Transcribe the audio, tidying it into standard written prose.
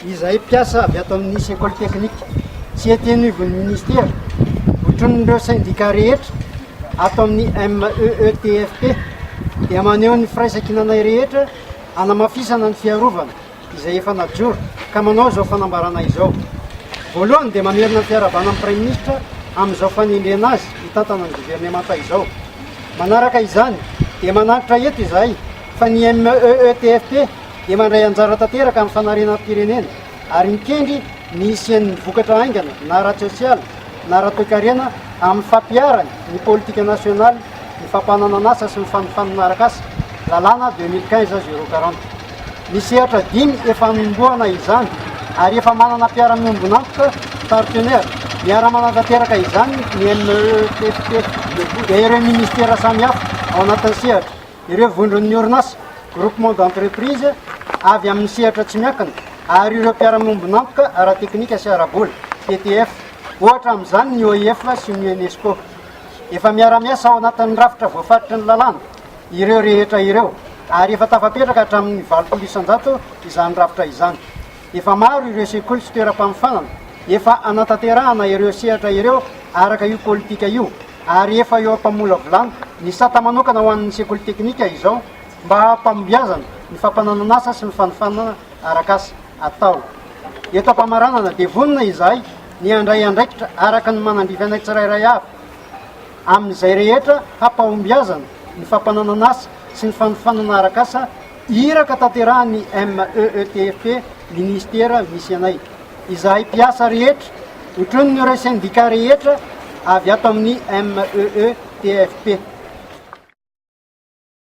Izahay mpiasa avy ato amin'ny Sekoly Teknika sy ety anivon'ny Minisitera, otronin'ireo sendika rehetra ato amin'ny MEETFP dia maneho ny firaisankinanay rehetra hanamafisana ny fiarovana izay efa najoro ka manao izao fanambarana izao. Voalohany dia mamerina ny fiarahabana ny Praiminisitra amin'izao fanendrena azy hitantana ny governemanta izao. Manaraka izany dia manantitra eto izahay fa ny MEETFP dia mandray anjara tanteraka amin'ny fanarenam-pirenena ary mikendry ny hisian'ny vokatra haingana na ara-tsosialy na ara-toekarena amin'ny fampiharany ny politika nasionaly ny fampananan'asa sy ny fanofanana arak'asa, lalàna 2015 040. Ny sehatra dimy efa hanombohana izany ary efa manana mpiara-miombon'antoka, partenaire, miara-manatanteraka izany ny METFP, dia ireo ministera samihafa ao anatin'ny sehatra. Ireo vondron'ny orinasa, groupement d'entreprise, avy amin'ny sehatra tsy miankina ary ireo mpiara-miombon'antoka ara-teknika sy ara-bola, PTF, ohatra amin'izany ny OIF sy ny Unesco. Efa miara-miasa ao anatin'ny rafitra voafaritry ny lalàna ireo rehetra ireo ary efa tafapetraka hatramin'ny 80% izany rafitra izany. Efa maro ireo sekoly sy toeram-panofanana efa anatanterahana ireo sehatra ireo araka io politika io ary efa eo am-pamolavolana ny sata manokana ho an'ny sekoly teknika izao mba hampahombiazana ny fampananan'asa sy ny fanofanana arak'asa atao. Eto am-pamaranana dia vonona izahay ny handray andraikitra araka ny manandrify anay tsirairay avy amin'izay rehetra hampahombiazana ny fampananan'asa sy ny fanofanana arak'asa iraka tanterahan'ny MEETFP Ministera misy anay. Izahay mpiasa rehetra, otronin'ireo sendika rehetra avy ato amin'ny MEETFP.